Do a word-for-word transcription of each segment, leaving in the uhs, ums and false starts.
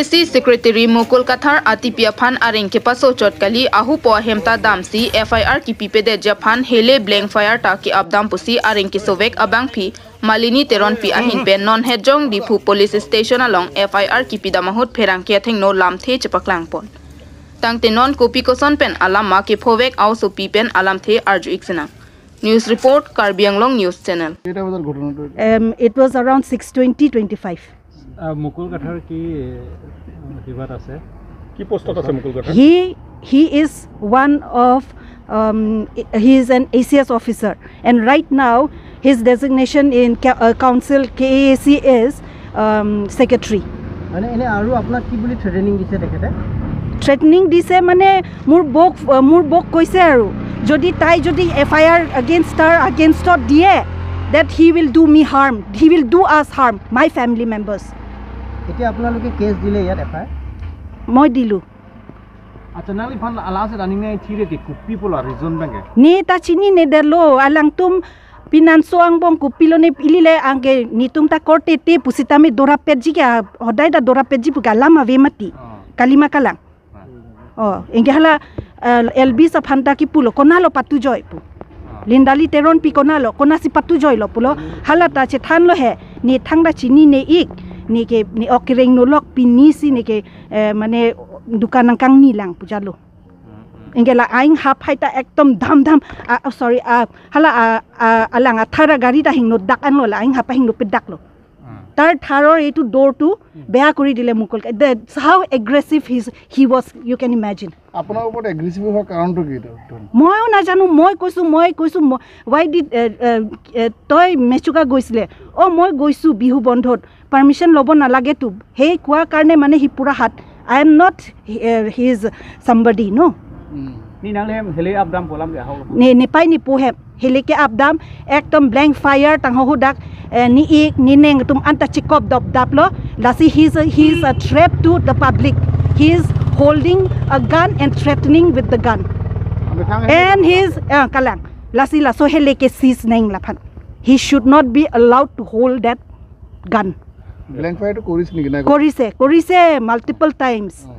C Secretary Mukul Kathar atipi aphan areng kepaso chot kali, ahupo ahem ta damsi F I R kipipedetji aphan hele blank fire ta ke-ap dam pusi areng kesovek abangpi Malini Teronpi ahin pen non Hejong Diphu Police Station along F I R kipidam ahut pherangke athengno lamthe chepaklangpon. Tangte non kopi koson pen alam ma kephovek aosopi pen alamthe arju-ik sinang. News report, Karbi Anglong News Channel. কেইটা বজাত ঘটনাটো? Um, it was around six twenty, twenty-five. আহ, মুকুল কাথাৰ কি, আহ, কিবাত আছে? কি পোষ্টত আছে মুকুল Kathar? He, he is one of, um, he is an A C S officer, and right now his designation in ca-, uh, council K A A C is, um, secretary. মানে এনে আৰু আপোনাক কি বুলি থ্ৰেটেনিং দিছে তেখেতে? থ্ৰেটেনিং দিছে মানে মোৰ বৌক, আহ, মোৰ বৌক কৈছে আৰু যদি তাই যদি F I R against তাৰ againstত দিয়ে, that he will do me harm, he will do us harm, my family members. এতিয়া আপোনালোকে কেছ দিলে ইয়াত এফ আই আৰ? মই দিলো। Acha, nangli aphan alang si running nai thire ti kopi pu la reason abang ke? Ne ta chinine detlo, alangtum pinanso angbong kopilo ne ili le anke netum ta korte te pusitame dorapetji ke, hodai ta dorapetji pu ke alam ave mati. Oh. Kalima kalang. Oh, anke hala, eh, Elbis aphan ta kipulo, konatlo patujoi pu. Lindali Teronpi konatlo, konatsi patujoilo pulo, hala ta chethanlo he, ne thangta chinine-ik, ne ke, ne ok kereng nolok pinisi ne ke, eh, mane dukan nangkangni lang pu jalo. Anke la aing haphai ta ekdom dham dham, ah, oh, sorry, ah, hala, ah, ah, alang athara gari ta hingno dak anlo la aing haphai hingno pedaklo. তাৰ থাৰৰ এইটো ডোৰটো বেয়া কৰি দিলে মুকুল কা-, that's how aggressive he's, he was, you can imagine. আপোনাৰ ওপৰত এগ্ৰেছিভ হোৱাৰ কাৰণটো কি এইটো? ময়ো নাজানো, মই কৈছো, মই কৈছো, ম-, why did, এ, এ, এ, তই মেচুকা গৈছিলে? অ, মই গৈছো বিহু বন্ধত, পাৰ্মিশ্যন ল'ব নালাগেতো। সেই কোৱাৰ কাৰণে মানে সি পুৰা হাত, I am not, uh, his somebody, no? Ni nang le hem hele ap dam pu alam ke ahok. Ne, ne pai ne po hem. Hele ke-ap dam, ekdom blank fire tangho hudak, eh, ne-ik, ne neng atum anta chikop dop daplo. Lasi he's a, he's a threat to the public. He's holding a gun and threatening with the gun. Methang hele. And he's, ah, kalang. Lasi laso hele ke seize neng laphan. He should not be allowed to hold that gun. Blank ফায়াৰটো কৰিছে নেকি? নাই কৰা? কৰিছে, কৰিছে, multiple times. অ।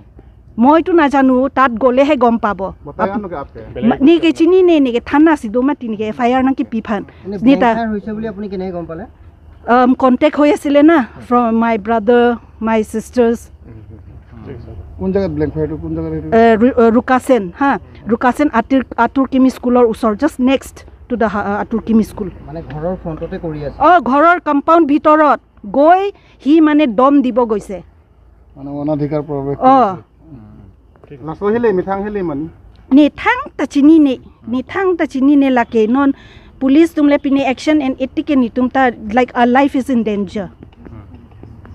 মইতো নাজানো, তাত গ'লেহে গম পাব। বতায়া আপ-, নো কে আপকে? মা-, নে ke chinine, ne ke থানা si do mati, ne ke F I R nangkipi aphan. এনে ne ta ব্লেংক ফায়াৰ হৈছে বুলি আপুনি কেনেকে গম পালে? Um, contact হৈ আছিলে না, from my brother, my sisters. কোন জেগাত ব্লেংক ফায়াৰটো, কোন জেগাত সেইটো? এ, ৰু-, এ, ৰুকাছেন, হা। ৰুকাছেন আতিৰ, আতুৰ কিমি স্কুলৰ ওচৰ, just next to the, হা, আতুৰ কিমি স্কুল। মানে ঘৰৰ ফ্ৰণ্টতে কৰি আছে? অ, ঘৰৰ কম্পাউণ্ড ভিতৰত গৈ সি মানে দম দিব গৈছে। মানে অনধিকাৰ প্ৰৱেশ অ। কৰিছে। লাষ্ট আহিলে, মিঠাং আহিলে মানে? Ne thangta chinine, ne thangta chinine lake non police tumle pine action and etike netum ta, like, our life is in danger.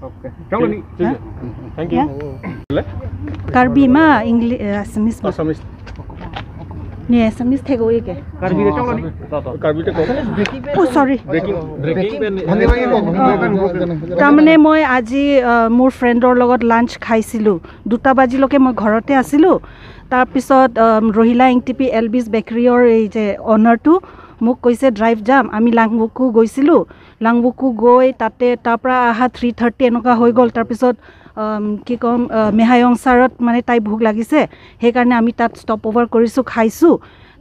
Okay. Chalo ni. Thank you. Karbi ma, English, eh, Assamese ma? Assamese. Ne, Assamese thek oi ke? Karbi te chalo ni. Karbi te ko. Oh, sorry. Breaking, breaking pen. ভাঙি ভাঙি কওক, ভাঙি ভাঙি কওক। তাৰমানে মই আজি, আহ, মোৰ ফ্ৰেণ্ডৰ লগত লাঞ্চ খাইছিলোঁ। দুটা বাজিলৈকে মই ঘৰতে আছিলোঁ। তাৰপিছত, আম, ৰহিলা ইংটিপি এলবিছ বেকাৰীৰ এই যে অনাৰটো মোক কৈছে, "ড্ৰাইভ যাম।" আমি লাংবুকু গৈছিলোঁ। লাংবুকু গৈ তাতে, তাৰ পৰা অহা থ্ৰী থাৰ্টি এনেকুৱা হৈ গ'ল। তাৰপিছত, আম, কি ক'ম, আহ, মেহায়ং চাৰত মানে তাই ভোক লাগিছে, সেইকাৰণে আমি তাত ষ্টপ অভাৰ কৰিছোঁ, খাইছোঁ।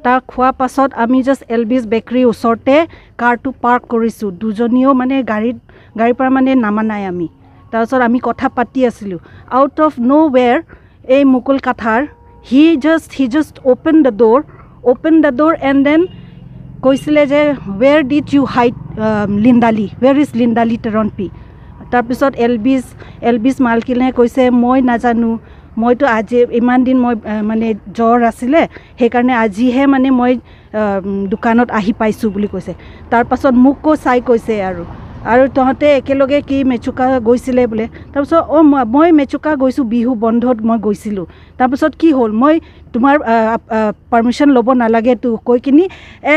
তাৰ খোৱা পাছত আমি জাষ্ট এলবিছ বেকাৰীৰ ওচৰতে কাৰটো পাৰ্ক কৰিছোঁ। দুজনীও মানে গাড়ীত, গাড়ীৰ পৰা মানে নামা নাই আমি। তাৰপিছত আমি কথা পাতি আছিলোঁ। Out of nowhere, এই মুকুল Kathar, he just, he just opened the door, opened the door and then কৈছিলে যে, "Where did you hide, um, লিণ্ডালি? Where is লিণ্ডালি টেৰনপি?" তাৰপিছত এলবিছ, এলবিছ মালকিনে কৈছে, "মই নাজানো, মইতো আজি ইমান দিন মই, আহ, মানে জ্বৰ আছিলে, সেইকাৰণে আজিহে মানে মই, আহ, উম, দোকানত আহি পাইছোঁ" বুলি কৈছে। তাৰপাছত মোকো চাই কৈছে আৰু, "আৰু তহঁতে একেলগে কি মেচুকা গৈছিলে?" বোলে। তাৰপিছত, "অ, মই, মই মেচুকা গৈছোঁ, বিহু বন্ধত মই গৈছিলোঁ।" তাৰপিছত, "কি হ'ল?" "মই তোমাৰ, আহ, আহ, পাৰ্মিশ্যন ল'ব নালাগেতো" কৈ কিনি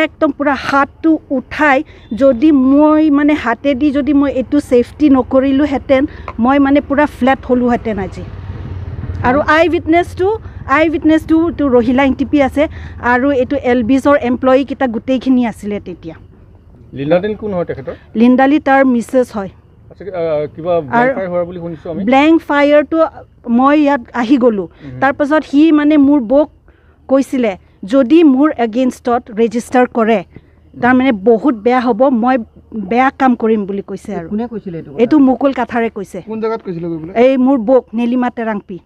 একদম পূৰা হাতটো উঠাই, যদি মই মানে হাতেদি যদি মই এইটো ছেফটি নকৰিলোহেঁতেন, মই মানে পূৰা ফ্লেট হ'লোহেঁতেন আজি। আৰু আই উইটনেছটো, আই উইটনেছটো তো ৰহিলা ইংটিপি আছে আৰু এইটো এলবিছৰ এমপ্লয়ীকেইটা গোটেইখিনি আছিলে তেতিয়া। লিণ্ডালি কোন হয় তেখেতৰ? লিণ্ডালি তাৰ মিছেছ হয়। আহ, কিবা ব্লেংক আৰু ফায়াৰ হোৱাৰ বুলি শুনিছো আমি। ব্লেংক ফায়াৰটো মই ইয়াত আহি গ'লো। উম। তাৰ পাছত সি মানে মোৰ বৌক কৈছিলে, "যদি মোৰ এগেইনষ্টত ৰেজিষ্টাৰ কৰে, তাৰমানে বহুত বেয়া হ'ব, মই বেয়া কাম কৰিম" বুলি কৈছে আৰু। কোনে কৈছিলে এইটো কথা? এইটো মুকুল কাথাৰে কৈছে। কোন জেগাত কৈছিলে গৈ বোলে? এই মোৰ বৌক, নীলিমা টেৰাংপী।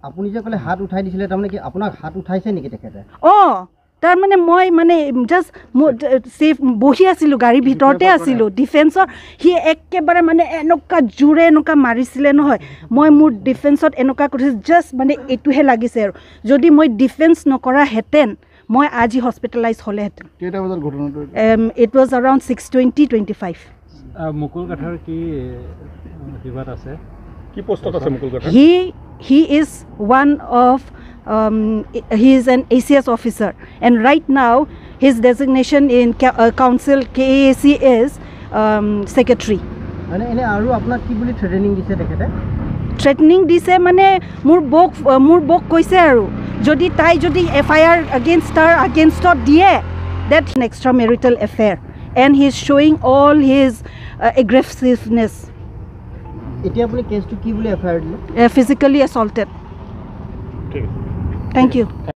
আপুনি যে ক'লে হাত উঠাই দিছিলে, তাৰমানে কি আপোনাক হাত উঠাইছে নেকি তেখেতে? অ, তাৰমানে মই মানে জাষ্ট মোৰ ছেফ বহি আছিলোঁ, গাড়ীৰ ভিতৰতে আছিলোঁ। ডিফেন্সৰ সি একেবাৰে মানে এনেকুৱা জোৰে এনেকুৱা মাৰিছিলে নহয়। মই মোৰ ডিফেন্সত এনেকুৱা কৰিছোঁ, জাষ্ট মানে এইটোহে লাগিছে আৰু। যদি মই ডিফেন্স নকৰাহেঁতেন, মই আজি হস্পিটেলাইজ হ'লেহেঁতেন। কেইটা বজাত ঘটনাটো? It was around six twenty, twenty five. আহ, মুকুল কাথাৰ কি, আহ, কিবাত আছে? কি পোষ্টত আছে মুকুল Kathar? He, he is one of, um, he is an A C S officer, and right now his designation in ca-, uh, council K A A C is, um, secretary. মানে এনে আৰু আপোনাক কি বুলি থ্ৰেটেনিং দিছে তেখেতে? থ্ৰেটেনিং দিছে মানে মোৰ বৌক, আহ, মোৰ বৌক কৈছে আৰু যদি তাই যদি এফ আই আৰ এগেইনষ্ট তাৰ এগেইনষ্টত দিয়ে, that an extramarital affair and he is showing all his, uh, aggressiveness. এতিয়া আপুনি কেছটো কি বুলি এফ আই আৰ দিলে? Physically assaulted. ঠিক আছে। Thank you.